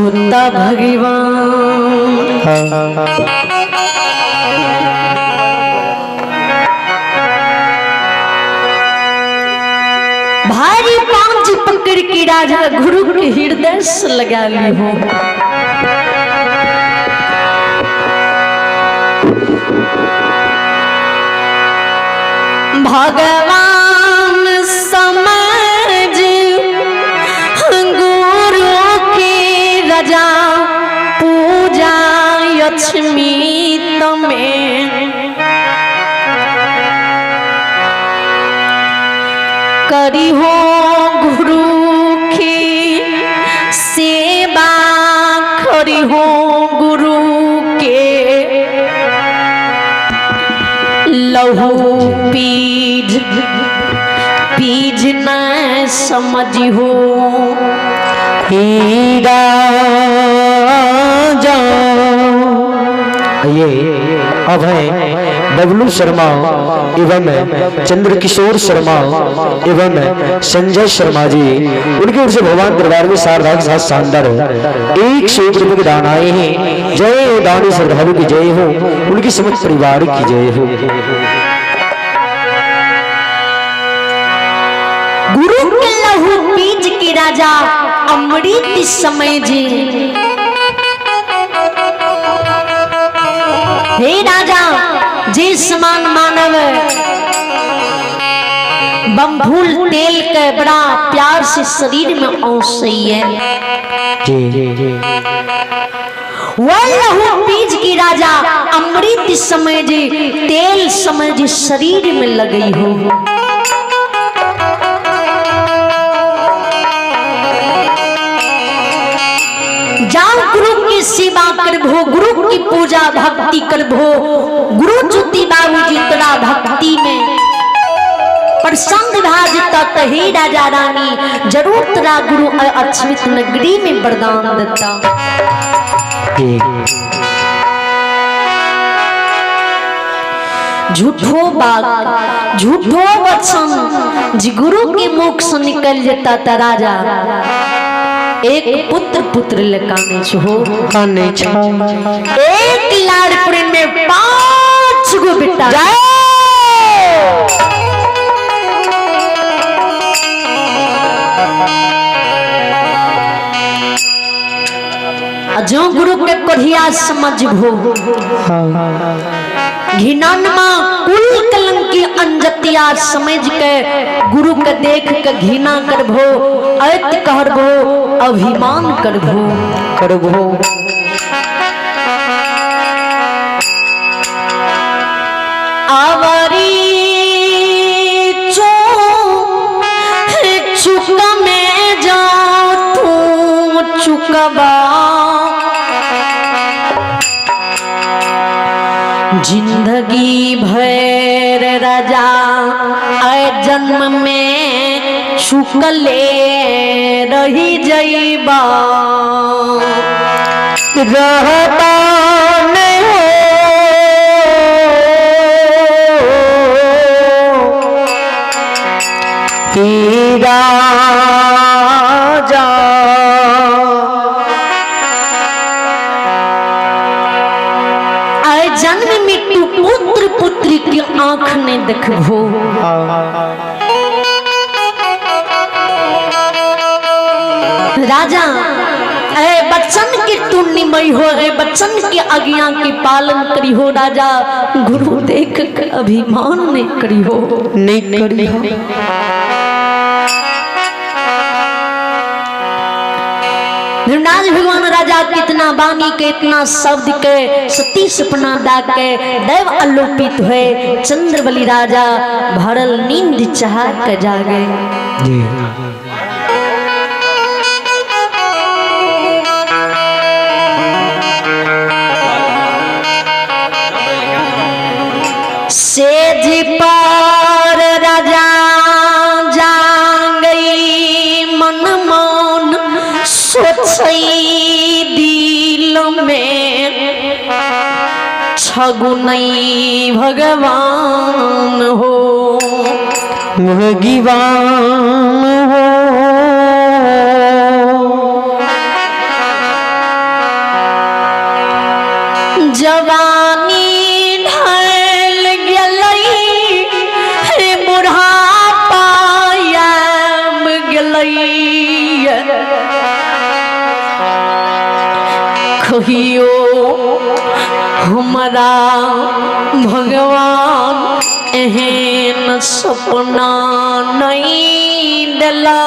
गुरु भगवान। भारी पांच पकड़ के राजा गुरु के हृदय से लगा ली हो। भगवान समझ गुरु की रजा पूजा लक्ष्मी में करी हो गुरु की सेवा, करी हो गुरु के लहू पीज पीज न समझ हो। हीरा जा। ये अब है बबलू शर्मा एवं चंद्रकिशोर शर्मा एवं संजय शर्मा जी, उनकी ओर से भगवान दरबार में शारदा के साथ शानदार 101 रुपए के दान आए हैं। जय हो दानी श्रद्धालु की जय हो, उनकी समस्त परिवार की जय हो। गुरु के लहू बीज के राजा अमृत समय जी। हे राजा जे समान मानव बमफूल तेल के बड़ा प्यार से शरीर में औसई है जी जी। वह लहू बीज की राजा अमृत समय जी तेल समय जी शरीर में लगई हो। जाओ गुरु की सेवा करभो, गुरु की पूजा भक्ति करभो, गुरु ज्योति बाबू जी तोरा भक्ति में प्रसन्न भा जता त हे राजा रानी जरूर तोरा गुरु अक्षमित नगरी में वरदान देता। झूठो बात झूठो वचन जी गुरु के मुख से निकल जाता त राजा एक पुत्र पुत्र लकाने छो काने छो। एक लाड़पुर में 5 गो बेटा। जो गुरु के कोढ़िया समझबो घिननमा कुल कलंकी अंजतिया समझ के गुरु के देख के घिना करभो, अत करभो, अभिमान करभो करभो। आवरी चो चुक में जा तू चुकबा जिंदगी भर राजा आए जन्म में चुकले रही जईबा। रहता नहीं हो हीरा जा। आए जन्म में तू पुत्र पुत्री की आंख नहीं देखबो। राजा ए बच्चन के तू निमई हो, ए बच्चन के आज्ञा के पालन करी हो राजा, गुरु देख के अभिमान नहीं करी हो। नहीं करी हो। धर्मराज भगवान राजा कितना बानी के इतना शब्द के सती सपना दा के दैव अलोपित हुए चंद्रबली राजा भरल नींद चाह के जागे। जी सेज पर राजा जा गई मन मन सोचई दिल में छगुनई भगवान हो। भगवान हो। जवानी ढल गेलै हे बुढ़ापा आबि गेलै। कहियो हमरा भगवान एहन सपना नहीं दिला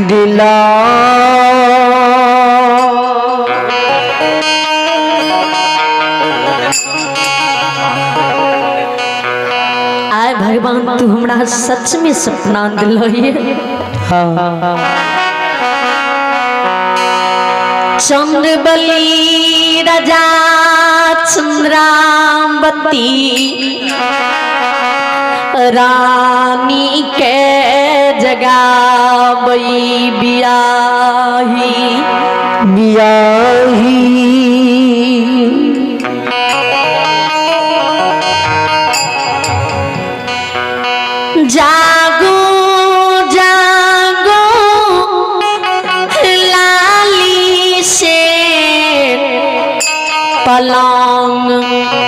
दिला। आय भगवान तू हमरा सच में सपना दिलो। हाँ। चंद्रबली राजा चंद्रावती रानी के जगाबई बियाही बियाही। जागो जागो लाली से पलंग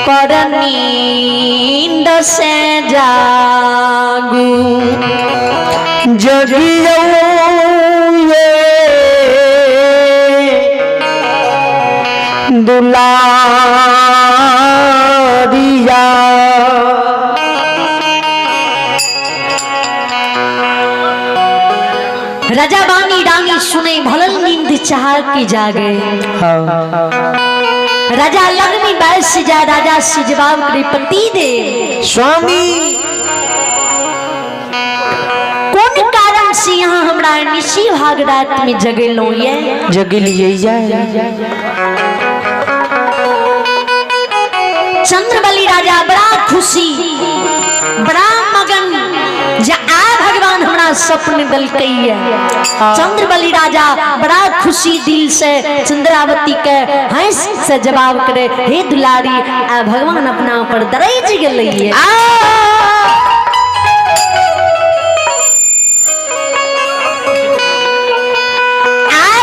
पर नींद से जागू। जगियो ये दुलारिया। राजा बानी रानी सुने भलल नींद चाह के जागे। हाँ। राजा लगनी बैस जा राजा से जवाब करे पति दे स्वामी कौन कारण से यहाँ हमरा निशी भाग रात में जगेलो ये जगलिए जाए। चंद्रबली राजा बड़ा खुशी बड़ा मगन जे आ भगवान हमरा सपन दलकै है। चंद्रबली राजा बड़ा खुशी दिल से चंद्रावती के हंस से जवाब करे हे दुलारी आ भगवान अपना ऊपर दरज गेलै है। आ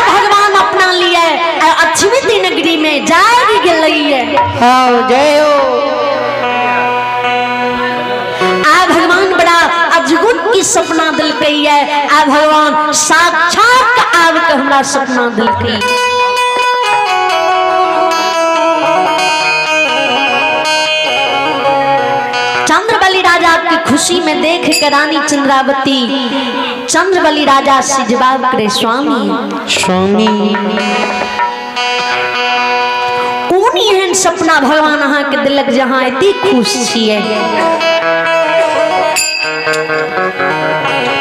भगवान अपना लिए अक्षमित नगरी में जाग गेलै है। हाँ जय हो। आ भगवान बड़ा अजगुत की सपना दिलकै है। आ भगवान साक्षात आब के हमरा सपना दिलकै। चंद्रबली राजा की खुशी में देख के रानी चंद्रावती चंद्रबली राजा से जवाब करे स्वामी स्वामी कोन एहन सपना भगवान अहाँ के दिलक जहाँ एते खुश छियै।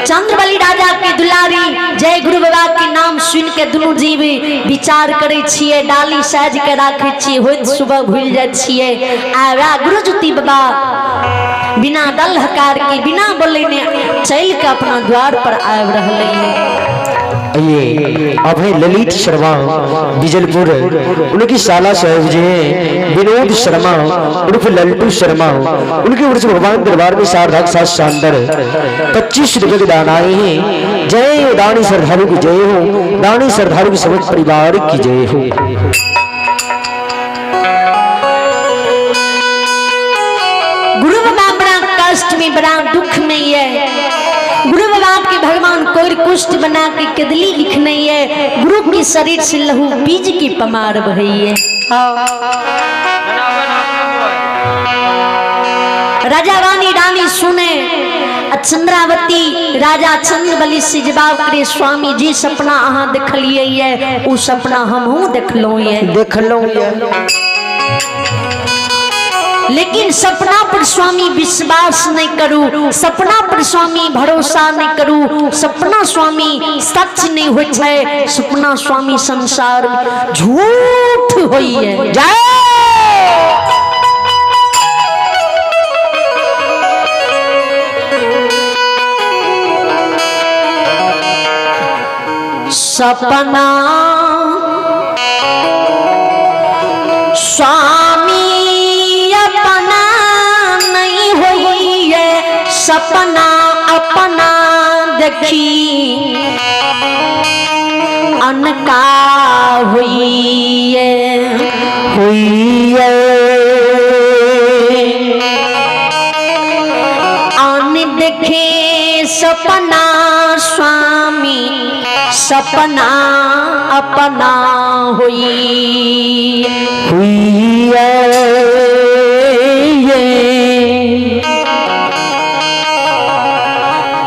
चंद्रबली राजा के दुलारी जय गुरु बाबा के नाम सुन के दुनू जीव विचार करे छियै, डाली साज के राखे छियै, होइत सुबह भूल जाय छियै। आ वएह गुरु ज्योति बाबा बिना दल हकार के बिना बोलेने चल के अपना द्वार पर आबि रहलै है। ये अभय ललित शर्मा बिजलपुर उनकी साला साहब जी हैं विनोद शर्मा उर्फ लल्टू शर्मा उनकी ओर से भगवान दरबार में सार्थक साथ शानदार 25 रुपए के दान आए हैं। जय हो दानी श्रद्धालु की जय हो, दानी श्रद्धालु की समस्त परिवार की जय हो। गुरु बाबा बड़ा कष्ट में बड़ा दुख में ये गुरु बाबा के भगवान कोर कुष्ठ बना के केदली लिखने है। गुरु के शरीर से लहू बीज की पमार बही है। राजा रानी रानी सुने चंद्रावती राजा चंद्रबली से जवाब करे स्वामी जी सपना अहाँ देखलिए ये उ सपना हमहूँ देखलहुँ ये देखलहुँ ये। लेकिन सपना पर स्वामी विश्वास नहीं करू, सपना पर स्वामी भरोसा नहीं करू, सपना स्वामी सच नहीं होइ छै, सपना स्वामी संसार झूठ होइए। जय सपना स्वामी अपना नहीं होइए, सपना अपना देखी अनका होइए। हुई। आन देखे सपना स्वामी सपना अपना हुई। हुई।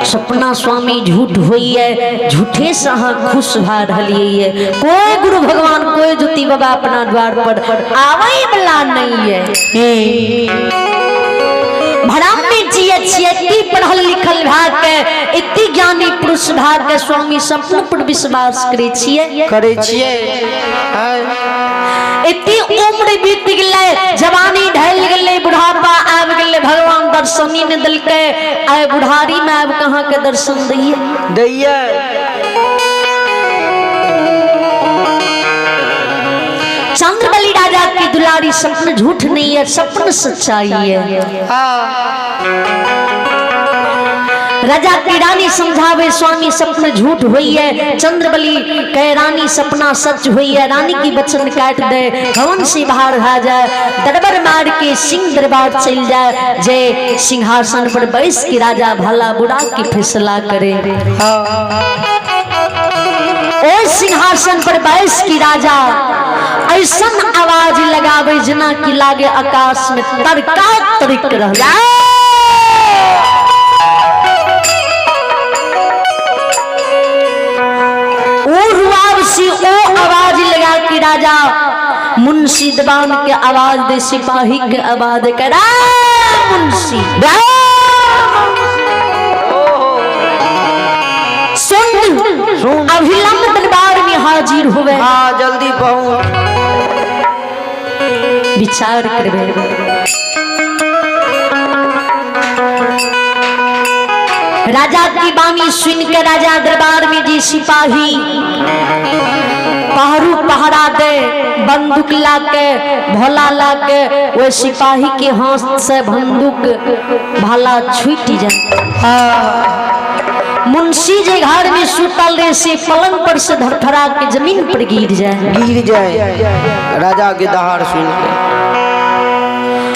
सपना स्वामी झूठ हुई है, झूठे से अहाँ खुश भा रही है। कोई गुरु भगवान कोई ज्योति बाबा अपना द्वार पर आवे वाला नहीं है। भराम में जिए छिए, इतनी पढ़ल लिखल भाग के, इतनी ज्ञानी पुरुष भाग के स्वामी सपन पर विश्वास करे छिए, करे छिए। इतनी उम्र बीत गेलै, जवानी ढल गेलै, बुढ़ापा आबि गेलै, भगवान दर्शन ही नहीं देलकै। आइ बुढ़ारी में आबि कहाँ के दर्शन दैये दैये। चंद्रबली राजा की दुलारी सपन झूठ नहीं है, सपन सच्चाई है। राजा की रानी समझावे स्वामी सपन झूठ हुई है। चंद्रबली कहे रानी सपना सच हुई है। रानी की वचन काट दे, भवन से बाहर आ जाए, दरबार मार के सिंह दरबार चल जाए, जय सिंहासन पर बैस के राजा भला बुरा की फैसला करे। ओ सिंहासन पर बैस की राजा ऐसन आवाज लगावे जना की लागे आकाश में तड़का तड़क रहा। ओ रुआब सी ओ आवाज लगा के राजा मुंशी दीवान के आवाज दे, सिपाही के आवाज दे के मुंशी सुन अभिलंब दरबार में हाजिर हुए। हाँ जल्दी पहुंच। विचार करबे राजा की बानी सुन के राजा दरबार में जी सिपाही पहरू पहरा दे, बंदूक लाके भोला लाके वो सिपाही के हाथ से बंदूक भाला छूट जाए। मुंशी जे घर में सुतल रहे से पलंग पर से धड़फड़ा के जमीन पर गिर जाए, गिर जाए राजा के दहाड़ सुन के।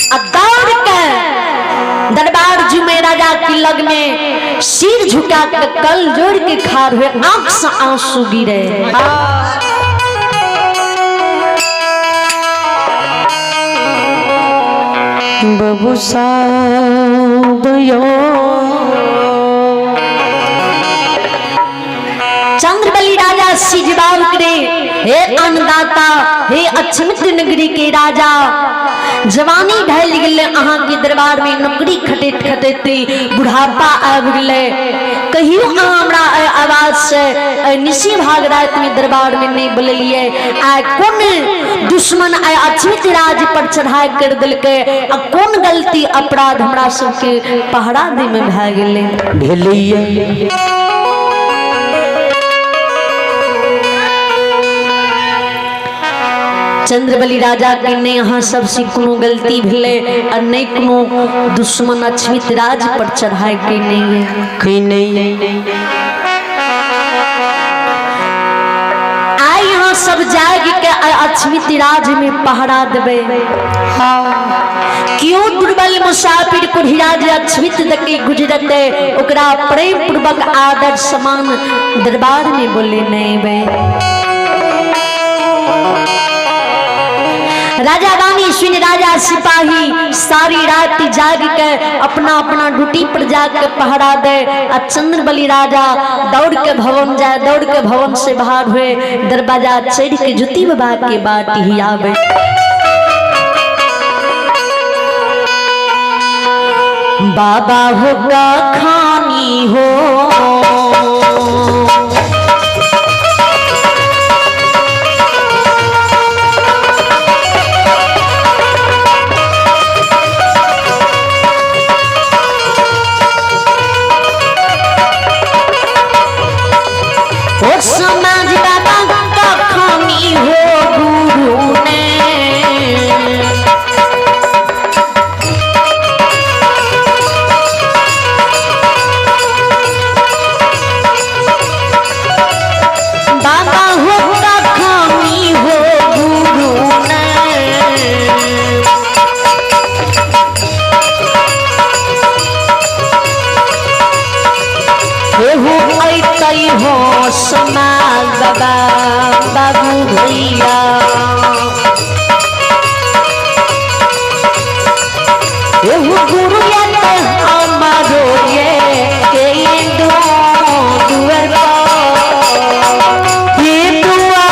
आ दौड़ के दरबार जुमे राजा की लग में सिर झुका के कल जोड़ के खार हुए, आंख से आंसू गिरे। बबू साहब यो चंद्रबली राजा सिजबाव करे, हे अन्नदाता, हे अक्षमित नगरी के राजा, जवानी ढल गेलै अहाँ के दरबार में नौकरी खटैत खटैत बुढ़ापा आबि गेलै। कहियो अहाँ हमरा एहि आवाज से एहि निशी भाग राति में दरबार में नहीं बोललियै। आइ कोन दुश्मन आइ अक्षमित राज पर चढ़ाई कर देलकै आ कोन गलती अपराध हमरा सबके पहरा दै में भए गेलै। भेलैया। चंद्रबली राजा के नहीं अहाँ सबसे कोनो गलती भेलै आ नहीं कोनो दुश्मन अक्षमित राज पर चढ़ाई के नहीं है। कहीं नहीं आइ यहाँ सब जाग के अक्षमित राज में पहरा देबै। क्यों दुर्बल मुसाफिर कुढ़िया जे अक्षमित दके गुजरते ओकरा प्रेम पूर्वक आदर समान दरबार में बोले नहीं बे। राजा रानी सुन राजा सिपाही सारी रात जाग के अपना अपना ड्यूटी पर जाके पहरा दे आ चंद्रबली राजा दौड़ के भवन जाए, दौड़ के भवन से बाहर हुए दरवाजा चढ़ के ज्योति बाबा के बाट ही आवे। बाबा हो का खानी हो समाज बाबा का खानी हो गुरु ने माल बाबा बाबू भैया। एहु गुरु ये हमारो ये के दो दुअर पर। ये दुआ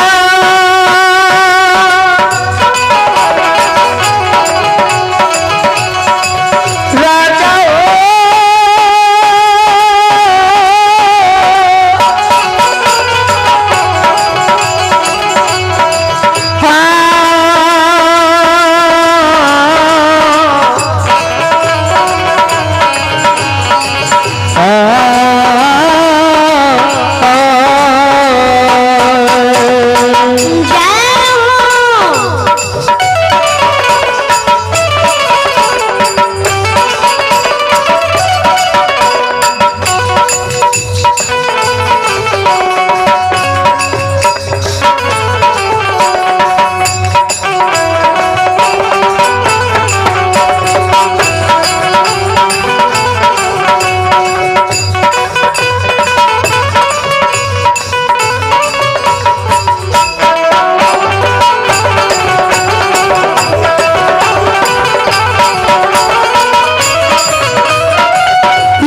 राजा हो हाँ। जय हो।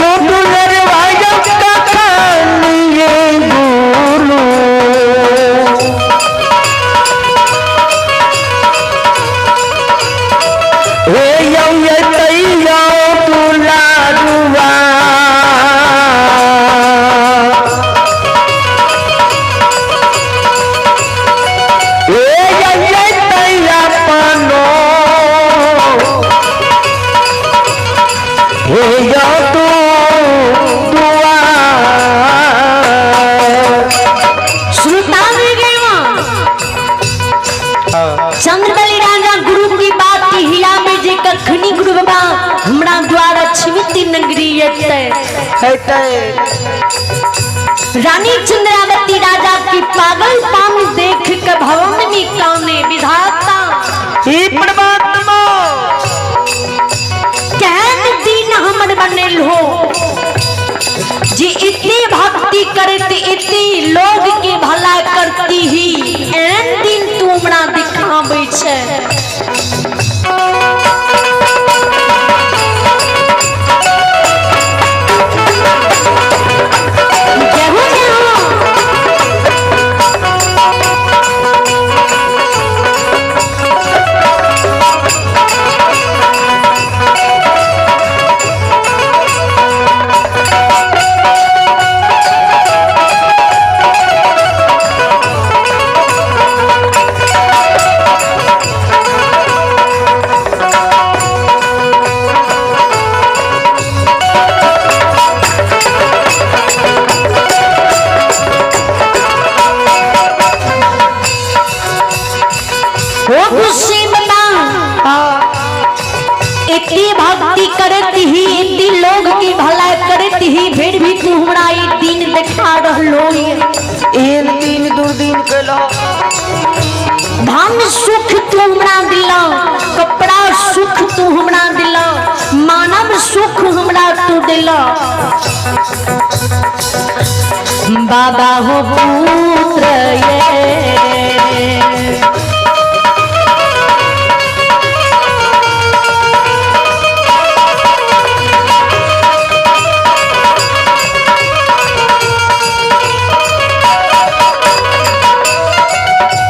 यो दुलरवाया का खान ये गुरु हे यौ ये तैया दुलारुआ हे यौ ये तैया पानो हे यौ तू दुआ। श्रोता भी गए। चंद्रबली राजा गुरु की बात की हिला में जे कखनी गुरु बाबा हमरा द्वारा छिमिति नगरी एतै। हेतै। रानी चंद्रावती राजा की पागल पान देख के भवन में काने विधाता हे परमात्मा केहन दिन हमर बनेल हो जे इतनी भक्ति करत इतनी लोग के भला करती ही एहन दिन तू हमरा दिखाबै छै। जय हो जय हो। हो गुस्से बाबा इतनी भक्ति करत ही इतनी लोग की भला करत ही फिर भी तू हमरा ई दिन देखा रहलो ये। एहन दिन दुर्दिन केलो। धन सुख तू हमरा दिला, कपड़ा सुख तू हमरा दिला, मानव सुख हमरा तू दिला। बाबा हो पुत्र ये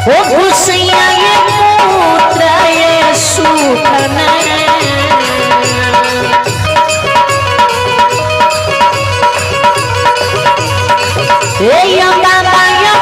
हो घुसैया ये पुत्र ये सुखन। हे या बाबा या।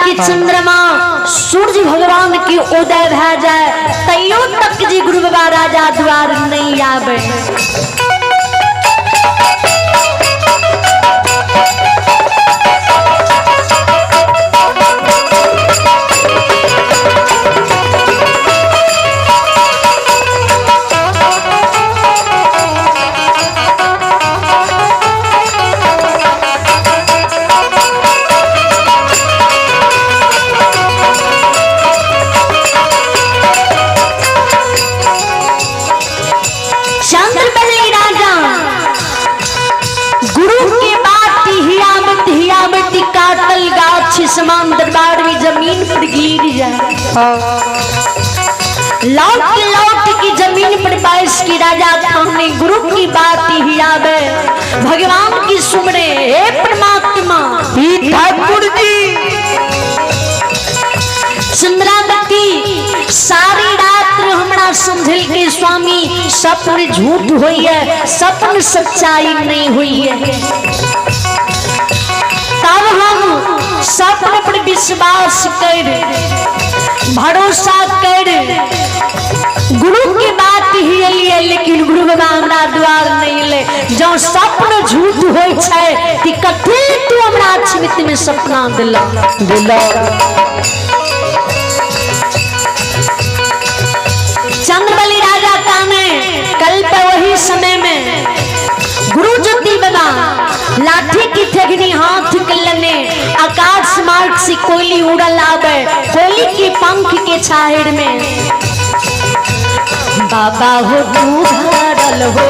कि चंद्रमा सूर्य भगवान की उदय भए जाए तैयो तक जी गुरु बाबा राजा द्वार नहीं आवे। चंद्रबली राजा गुरु के बात हियामत हियामत काटल गाछ समान दरबार में जमीन पर गिर जाए। लौट लौट की जमीन पर बारिश की राजा खाने गुरु की बात ही आवे भगवान की सुमरे हे परमात्मा ठाकुर जी। चंद्रावती सारी रात हमरा समझल के स्वामी सपन झूठ हुई है, सपन सच्चाई नहीं हुई है। तब हम सपन पर विश्वास कर भरोसा कर गुरु के बात ही लिए, लेकिन गुरु बाबा हमरा द्वार नहीं ले। जो सपन झूठ होई छै कि कथी तू हमरा छिमित में सपना दिला दिला। चंद्रबली राजा काने कल पे वही समय में गुरु ज्योति बाबा लाठी की थेगनी हाथ के लने आकाश मार्ग से कोयली उड़ल आवे, कोयली के पंख के छाहेर में बाबा हो तू भरल हो।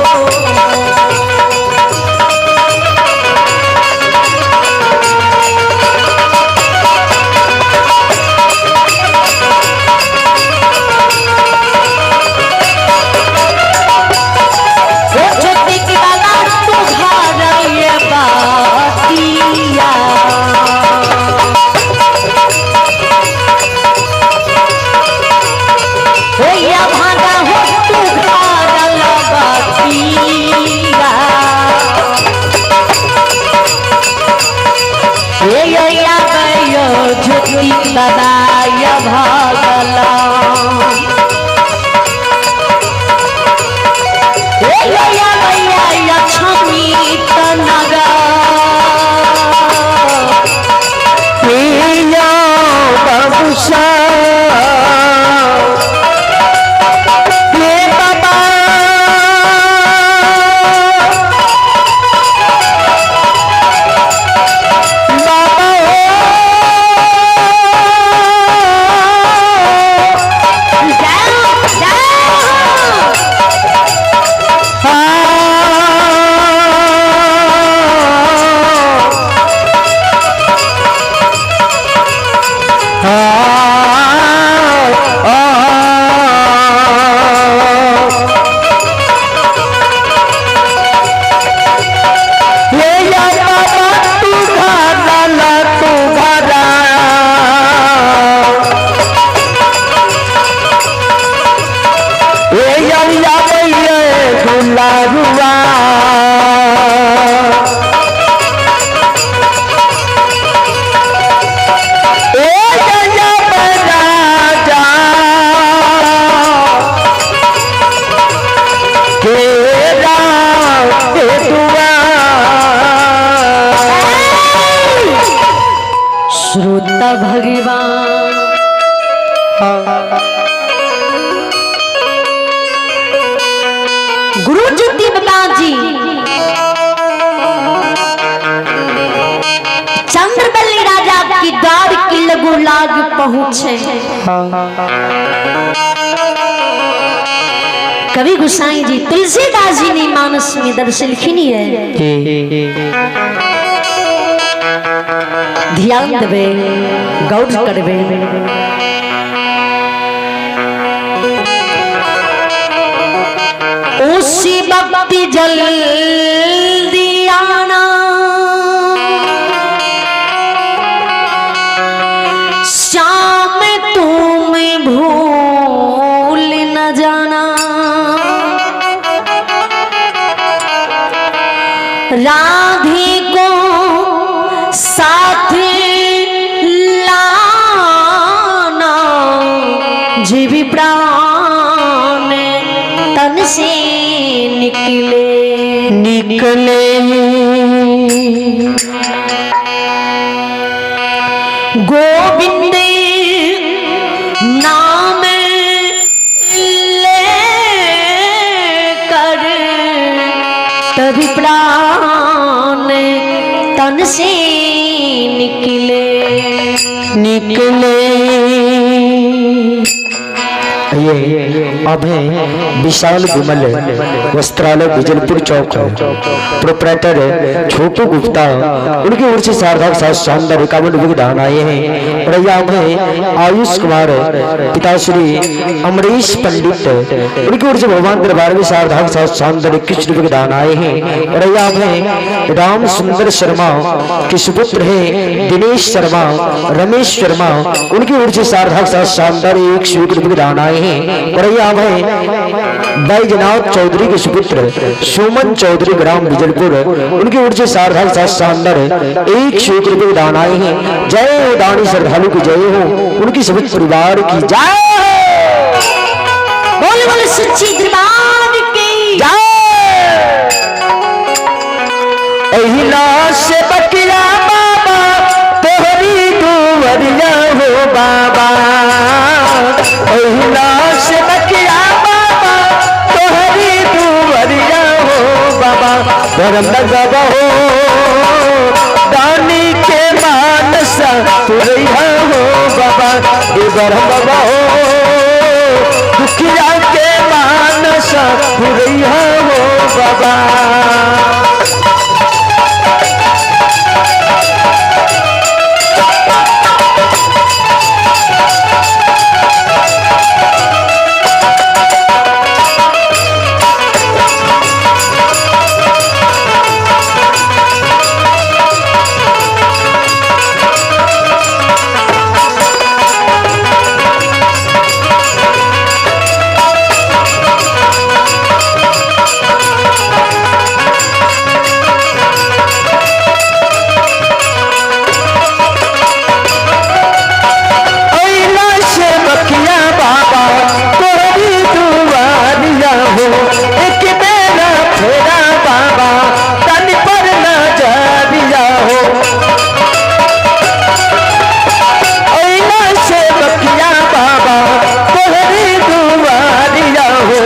श्रोता भगवान गुरु ज्योति बाबा जी चंद्रबली राजा की द्वार की लगू लाग पहुंचे। कवि गोसाई जी तुलसीदास जी ने मानस में दर्शन लिखी है, ध्यान देवे गौर करवे। उसी वक्त जल्दी आना, श्याम तुम भूल न जाना, राधे को साथ लाना। जीवी प्राण तन से निकले। निकले। गोविंद नाम ले कर तभी प्राण तन से निकले। निकले। ये अब है विशाल विमल वस्त्रालय बिजलपुर चौक, प्रोपराइटर छोटू गुप्ता, उनकी ओर से सार्थक साथ शानदार 51 रुपये के दान आए हैं। और यह अब है आयुष कुमार पिताश्री अमरीश पंडित, उनकी ओर से भगवान दरबार में सार्थक साथ शानदार 21 रुपये के दान आए हैं। और यह अब है राम सुंदर शर्मा के सुपुत्र है दिनेश शर्मा, रमेश शर्मा, उनकी ओर से सार्थक साथ शानदार 101 रुपये के दान आए हैं। और यह अब है बैजनाथ चौधरी के सुपुत्र सुमन चौधरी ग्राम बिजलपुर, उनकी ओर से सार्थक साथ शानदार 101 रुपये के दान आए हैं। जय हो दानी श्रद्धालु की जय हो, उनकी सभी परिवार की जय हो। बोल बोल सच्ची दरबार की जय। अहिला से बकिया बाबा तोहरी दुवरिया हो बाबा, अहिला से बकिया बाबा तोहरी दुवरिया हो बाबा, धर्म बाबा हो दानी के मानसा तुरैया हो बाबा, ए ब्रह्म बाबा हो दुखिया के मानसा तुरैया हो बाबा। ऐला से बखिया बाबा तोरी दुआरिया हो, एक बेरा फेरा बाबा तन पर नजरिया हो। ऐला से बखिया बाबा तोरी दुआरिया हो,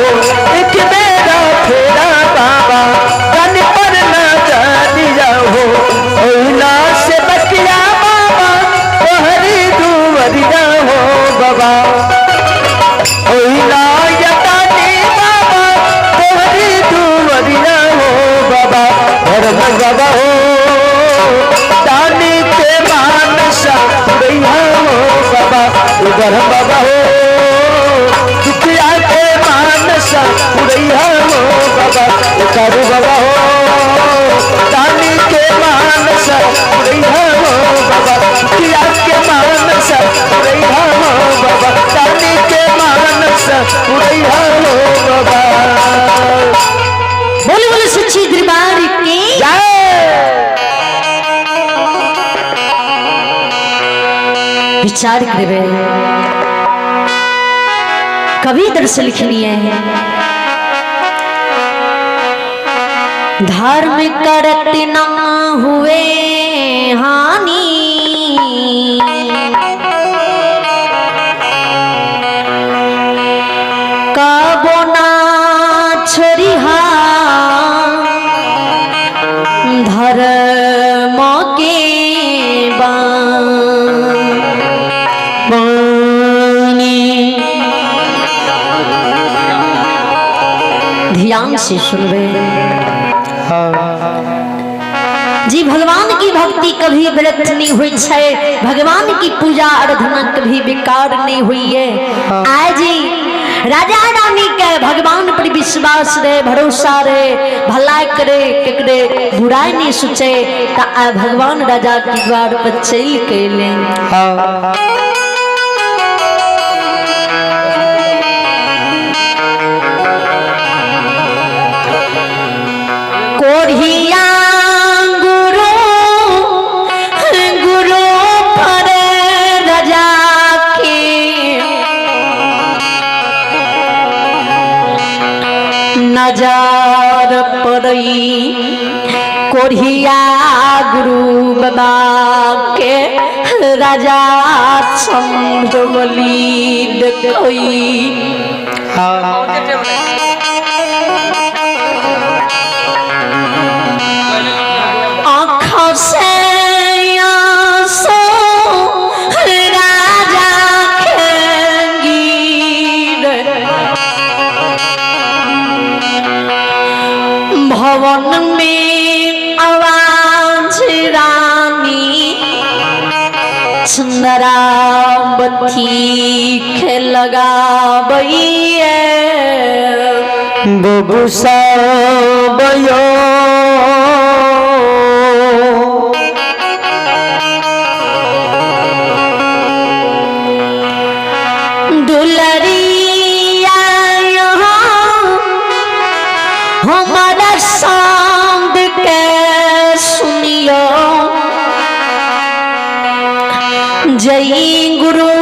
एक बेरा फेरा बाबा तन पर नजरिया हो। ऐला से बखिया बाबा तोहरी दुआरिया हो बाबा, ओहिना यतानी बाबा तोहरी दुआरिया हो बाबा, धर्म बाबा हो दानी के मानसा पुरैया हो बाबा, धर्म बाबा हो दुखिया के मानसा पुरैया हो बाबा, करू बाबा हो दानी के मानसा पुरैया हो बाबा, दुखिया के मानसा पुरैया हो बाबा, दानी के मानसा पुरैया हो बाबा। बोल बोल सच्ची दरबार की जय। विचार करबे कवि दर्शन लिखनी है। धर्म करत ना हुए हानि, कबो ना छोड़िहा धर्म के बानी। ध्यान से सुनबे जी, भगवान की भक्ति कभी व्यर्थ नहीं हुई है, भगवान की पूजा आराधना कभी बेकार नहीं हुई है। आज ही राजा रानी के भगवान पर विश्वास रहे, भरोसा रहे, भलाई करे, केकरे बुराई नहीं सोचे, ता आ भगवान राजा के द्वार पर चल के ले। कोढ़िया गुरु गुरु पर राजा के नजर पड़ई कोढ़िया गुरु बाबा के राजा चंद्रबली देखई। आँख से आंसू राजा के गिर, भवन में आवाज रानी चंद्रावती के लगाबैये। बबुसा बयो दुलरिया हमारा सांद के सुनियो, जय गुरु